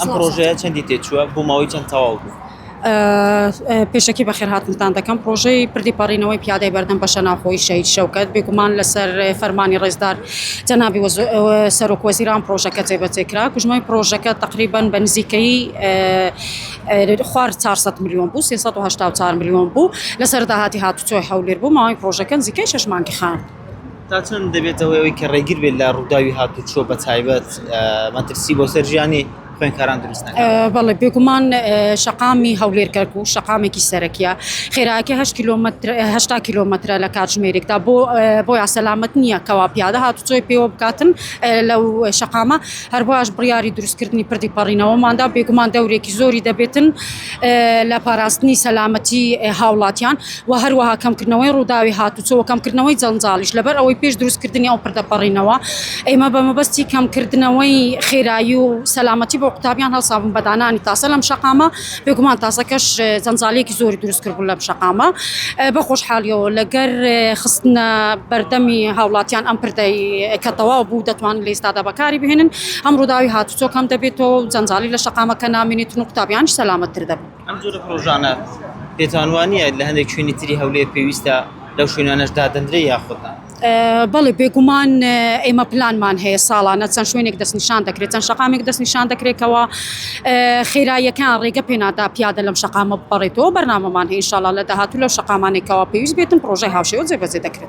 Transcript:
ئەم پڕۆژەیە چەندی تێچووە، بۆ ماوەی چەند تەواو بوو؟ پێشەکی بەخێرهاتنتان دەکەم. پڕۆژەی پردی پەڕینەوەی پیادەی بەردەم بەشە ناوخۆیی شەهید شەوکەت، بێگومان لەسەر فەرمانی ڕێزدار جەنابی سەرۆک وەزیران پڕۆژەکە جێبەجێ کرا. گوژمەی پڕۆژەکە تەقریبەن بە نزیکەیی خوار 400 ملیۆن بوو، 384 ملیۆن بوو. لەسەر داهاتی هاتوچۆی هەولێر بوو. ماوەی پڕۆژەکە نزیکەی شەش مانگی خایاند. تا چەند دەبێتە هۆی ئەوەی کە ڕێگر بێت لە ڕووداوی هاتوچۆ بە تایبەت مەترسی بۆ سەر ژیانی خوێندکاران دروست نەکات؟ بەڵێ بێگومان شەقامی هەولێر کەرکوک شەقامێکی سەرەکیە خێراکە 8 کیلۆمەتر 80 کیلۆمەترە لە کاتژمێرێکدا بۆ بۆیە سەلامەت نییە کەوا پیادە هاتوچۆی پێوە بکاتن لەو شەقامە هەروەهاش بڕیاری دروستکردنی پردی پەڕینەوەماندا بێگومان دەورێکی زۆری دەبێتن لە پاراستنی سەلامەتی هاوڵاتیان و هەروەها کەمکردنەوەی ڕووداوی هاتوچۆ و کەمکردنەوەی جەنجاڵیش لەبەر ئەوەی پێش دروستکردنی ئەو پردە پەڕینەوە ئێمە بە مەبەستی کەمکردنەوەی خێرایی و سەلامەتی بۆ قوتابیان هەڵسابوون بە دانانی تاسە لەم شەقامە بێگومان تاسەکەش جەنجاڵیەکی زۆری دروست کردبوو لەم شەقامە بە خۆشحاڵیەوە لەگەر خستنە بەردەمی هاوڵاتیان ئەم پردەی کە تەواو بوو دەتوانن لە ئێستادا بەکاری بهێنن ئەم ڕووداوی هاتوچۆ کەم دەبێتەوە و جەنجاڵی لە شەقامەکە نامێنێتن و قوتابیانیش سەلامەتتر دەبن. ئەم جۆرە پڕۆژانە پێتان وا نییە لە هەندێک شوێنی تری هەولێر پێویستە لەو شوێنانەش دادەندرێ یاخود نا؟ بەڵێ بێگومان ئێمە پلانمان هەیە ساڵانە چەند شوێنێک دەستنیشان دەکرێت چەند شەقامێک دەستنیشان دەکرێتەوە خێراییەکان ڕێگە پێنادا پیادە لەم شەقامە بپەڕێتەوە بەرنامەمان هەیە ئینشاڵڵا لە داهاتوو لەو شەقامانێکەوە پێویست بێتن پڕۆژەی هاوشێوە جێبەجێ دەکرێت.